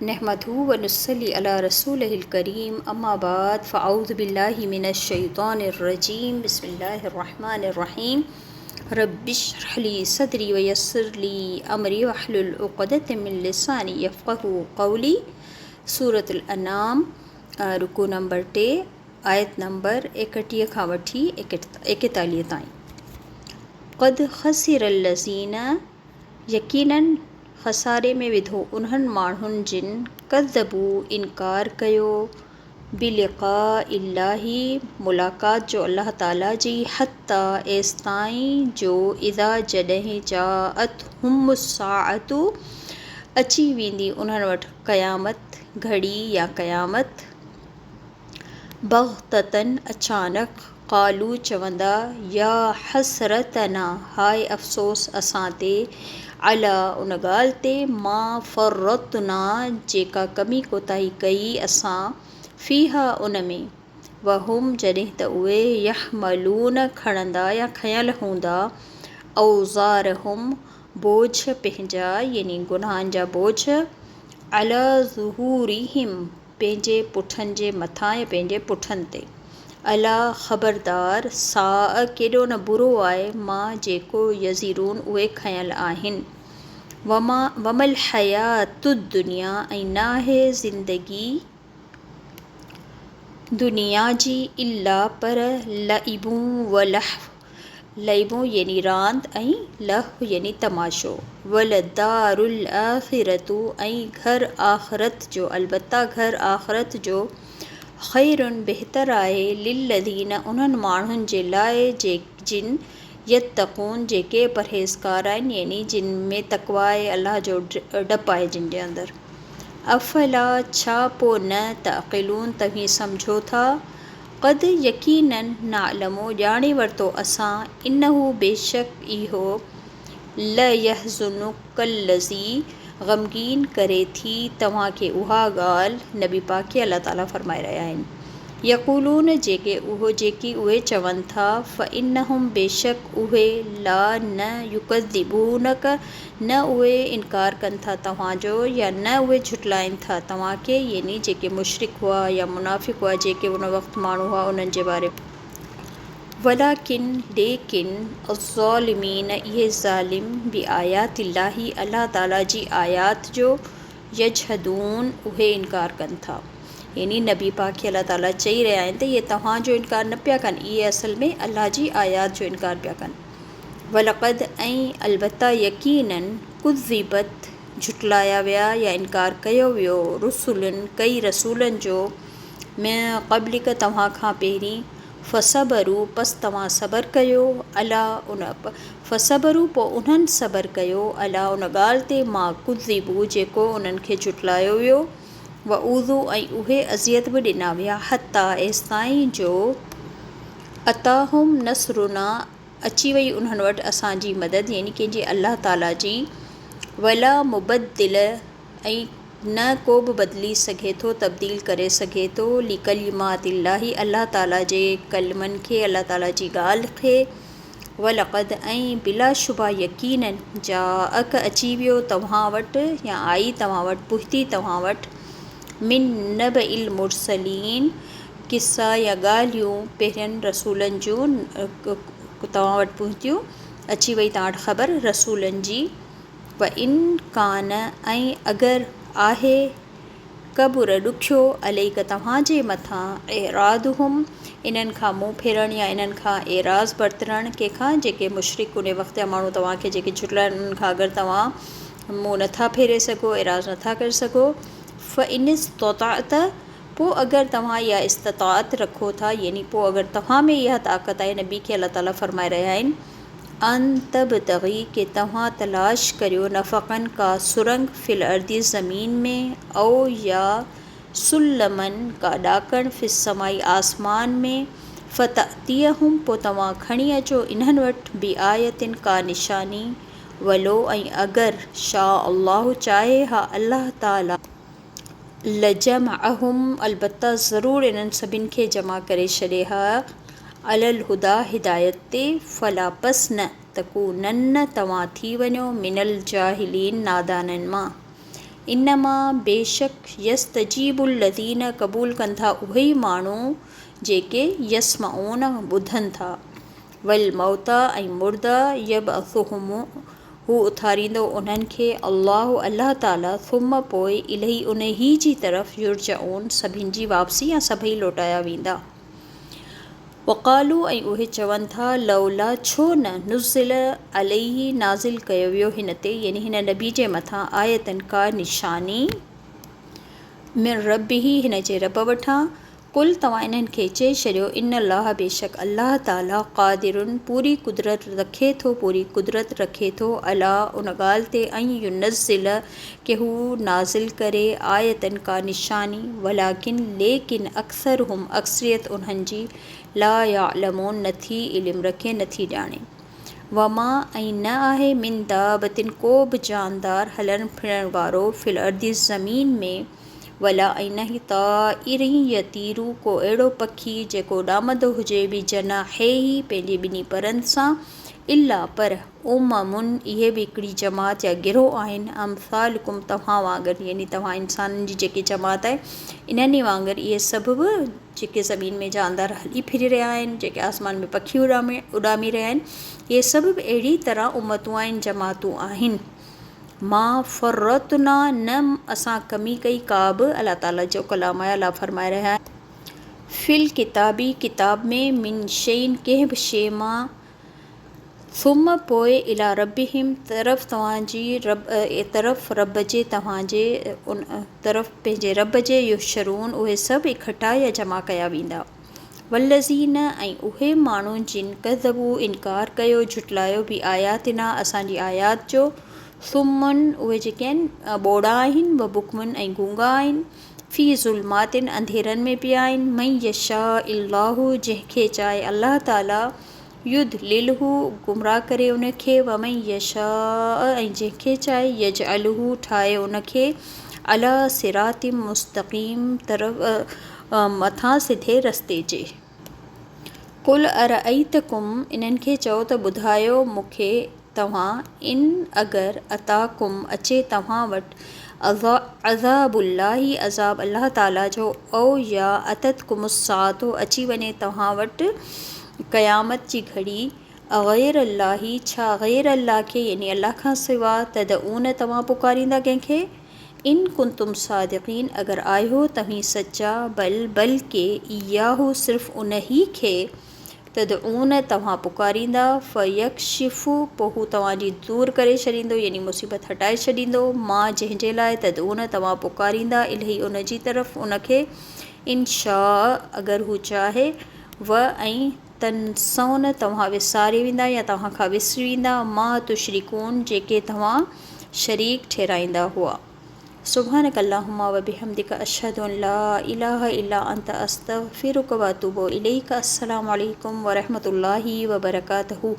نحمده ونصلي علي رسوله الڪريم اما بعد فاعوذ بالله من الشيطان الرجيم بسم الله الرحمن الرحيم رب اشرح لي صدري ويسر لي امري واحلل عقدة من لساني يفقهوا قولي سورة الانعام رڪوع نمبر 3 آيت نمبر 31 کان وٺي 41 تائين. قد خسر الذين يقيناً خساري ۾ وڌو انهن ماڻهن جن ڪذبوا انڪار ڪيو بلقاء الله ملاقات جو الله تعالي جي حتي ايستائين جو اذا جڏهن جاءتهم الساعة اچي ويندي انهن وٽ قيامت گهڙي يا قيامت. بغتة اچانڪ، قالوا چوندا، يا حسرتنا هاء افسوس اسان تي، عليٰ ان ڳالهه تي، ما فرطنا جيڪا ڪمي ڪوتاهي ڪئي اسان، فيها ان ۾، وهم جڏهن ته اهي، يحملون کڻندا يا کنيل هوندا، اوزارهم بوجهه پنهنجا يعني گناهن جا بوجهه، عليٰ ظهورهم پنهنجي پٺن جي مٿان يا پنهنجي پٺن تي. الا خبردار ساء ڪيڏو نه برو آهي ما جيڪو يزرون اهي کنيل آهن. وما وما الحياة الدنيا ۽ ناهي زندگي دنيا جي الا پر لعب ولهو لعب يعني راند ۽ لهو يعني تماشو. ولدار الاخرة ۽ گهر آخرت جو البته گهر آخرت جو خير بهتر آهي للذين انهن ماڻهن جي لاء جن يتقون جيڪي پرهيزگار آهن يعني جن ۾ تقويٰ آهي الله جو ڊپ آهي جن جي اندر. افلا ڇا پوء نه تعقلون توهين سمجهو ٿا؟ قد يقيناً نعلم ڄاڻي ورتو اسان انه بيشڪ اهو ليحزنک الذي غمگين ڪري ٿي توهان کي اها ڳالهه، نبي پاڪ کي الله تعاليٰ فرمائي رهيا آهن، يقولون جيڪي اهو جيڪي اهي چون ٿا فانهم بيشڪ اهي لا نه يڪذبونک نه اهي انڪار ڪن ٿا توهان جو يا نه اهي جهٽلائين ٿا توهان کي يعني جيڪي مشرڪ هئا يا منافق هئا جيڪي ان وقت ماڻهو هئا انهن جي باري ولڪن ليڪن الظالمين اهي ظالم بآيات الله الله تعالي جي آيات جو يجحدون اهي انڪار ڪن ٿا يعني نبي پاڪ کي الله تعالي چئي رهيا آهن ته اهي توهان جو انڪار نه پيا ڪن اهي اصل ۾ الله جي آيات جو انڪار پيا ڪن. ولقد ۽ البته يقيناً ڪذبت جهٽلايا ويا يا انڪار ڪيو ويو رسل ڪئي رسولن جو من قبلک توهان کان پهرين فصبروا پس توهان صبر ڪيو عليٰ ان فصبروا پوء انهن صبر ڪيو عليٰ ان ڳالهه تي ما ڪذبوا جيڪو انهن کي جهٽلايو ويو واوذوا ۽ اهي اذيت به ڏنا ويا حتيٰ ايستائين جو اتاهم نصرنا اچي وئي انهن وٽ اسان جي مدد يعني ڪنهن جي الله تعالي جي ولا مبدل ۽ نه ڪو به بدلي سگهي ٿو تبديل ڪري سگهي ٿو لڪلمات الله الله تعالي جي ڪلمن کي الله تعالي جي ڳالهه کي ولقد ۽ بلاشبه يقيناً جاءک اچي ويو توهان وٽ يا آئي توهان وٽ پهتي توهان وٽ من نبئ المرسلين قصا يا ڳالهيون پهرين رسولن جون توهان وٽ پهتيون، اچي وئي توهان وٽ خبر رسولن جي، وان ڪان ۽ اگر آهي ڪبر ڏکيو عليڪ توهان جي مٿان اعراضهم انهن کان منهن ڦيرڻ يا انهن کان اعراض برترڻ ڪنهن کان جيڪي مشرڪ انهي وقت جا ماڻهو توهان کي جيڪي جهٽلائن انهن کان اگر توهان منهن نٿا ڦيري سگهو اعراض نٿا ڪري سگهو فان استطعت پوء اگر توهان اها استطاعت رکو ٿا، يعني پوء اگر توهان ۾ اها طاقت آهي، نبي کي الله تعاليٰ فرمائي رهيا آهن، ان تبتغي ڪي توهان تلاش ڪريو نفقا ڪا سرنگ في الارض زمين ۾ او يا سلما ڪا ڏاڪڻ في السماء آسمان ۾ فتاتيهم پوء توهان کڻي اچو انهن وٽ بآية ڪا نشاني ولو ۽ اگر شاء الله چاهي ها الله تعاليٰ. لجمعهم البته ضرور انهن سڀن کي جمع ڪري ڇڏي ها علي الهديٰ هدايت تي فلا پس نه تڪونن توهان ٿي وڃو من الجاهلين نادانن مان. انما بيشڪ يستجيب الذين قبول ڪن ٿا اهي ئي ماڻهو جيڪي يسمعون ٻڌن ٿا. والموتيٰ ۽ مردا يبعثهم هو اٿاريندو انهن کي الله الله تعاليٰ ثم پوء اليه انهي جي طرف يرجعون سڀن جي واپسي يا سڀئي لوٽايا ويندا. وقالو ۽ اهي چون ٿا لولا ڇو نه نزل عليه نازل ڪيو ويو هن تي يعني هن نبي جي مٿان آية ڪا نشاني من ربه هن جي رب وٽان قل توهان انهن کي چئي ڇڏيو ان الله بيشڪ الله تعالي قادر پوري قدرت رکي ٿو پوري قدرت رکي ٿو عليٰ ان ڳالهه تي ان ينزل ڪي هو نازل ڪري آية ڪا نشاني ولڪن ليڪن اڪثرهم اڪثريت انهن جي لا يعلمون نٿي علم رکي نٿي ڄاڻي. وما ۽ نه آهي من دابة ڪو به جاندار هلڻ ڦرڻ وارو في الارض زمين ۾ ولا ۽ نه ئي طائر يطير ڪو اهڙو پکي جيڪو اڏامندو هجي بجناحيه پنهنجي ٻنهي پرن سان الا پر امم اهي به هڪڙي جماعت يا گروهه آهن، امثالڪم توهان وانگر يعني توهان انسانن جي جيڪي جماعت آهي انهن ئي وانگر اهي سڀ به جيڪي زمين ۾ جاندار هلي ڦري رهيا آهن جيڪي آسمان ۾ پکي اڏامي اڏامي رهيا آهن اهي سڀ به اهڙي طرح امتون آهن جماعتون آهن. ما فرطنا نه اسان ڪمي ڪئي ڪا به الله تعالي جو ڪلام آهي الله فرمائي رهيا آهن. في الڪتاب ڪتاب ۾ من شيء ڪنهن به شيء مان ثم پوء الي ربهم طرف توهان جي رب طرف رب جي توهان جي ان طرف پنهنجي رب جي يحشرون اهي سڀ اڪٺا يا جمع ڪيا ويندا. والذين ۽ اهي ماڻهو جن ڪذبوا انڪار ڪيو جهٽلايو بآياتنا اسان جي آيات جو صم اهي جيڪي آهن ٻوڙا آهن وبڪم ۽ گونگا آهن في ظلمات انڌيرن ۾ پيا آهن من يشاء الله جنهن کي چاهي الله تعالي يضلله گمراهه ڪري ان کي ومن يشاء ۽ جنهن کي چاهي يجعله ٺاهي ان کي علي صراط مستقيم طرف مٿان سڌي رستي جي. قل ارأيتڪم انهن کي چئو ته ٻڌايو مون کي توهان ان اگر اتاڪم اچي توهان وٽ عذاب الله عذاب الله تعالي جو او يا اتتڪم الساعة اچي وڃي توهان وٽ قيامت جي گهڙي اغير الله ڇا غير الله کي يعني الله کان سوا تدعون توهان پڪاريندا ڪنهن کي ان ڪنتم صادقين اگر آهيو توهين سچا بل بلڪه اياه صرف انهي کي تدعون توهان پڪاريندا، فيڪشف پوء هو توهان جي دور ڪري ڇڏيندو يعني مصيبت هٽائي ڇڏيندو، ما جنهن جي لاء تدعون توهان پڪاريندا، اليه ان جي طرف ان کي، ان شاء اگر هو چاهي، و ۽ تنسون توهان وساري ويندا يا توهان کان وسري ويندا، ما تشرڪون جيڪي توهان شريڪ ٺهرائيندا هئا. سبحانک اللهم وبحمدک اشهد ان لا اله الا انت استغفرک واتوب اليک السلام عليڪم ورحمة الله وبرڪاته.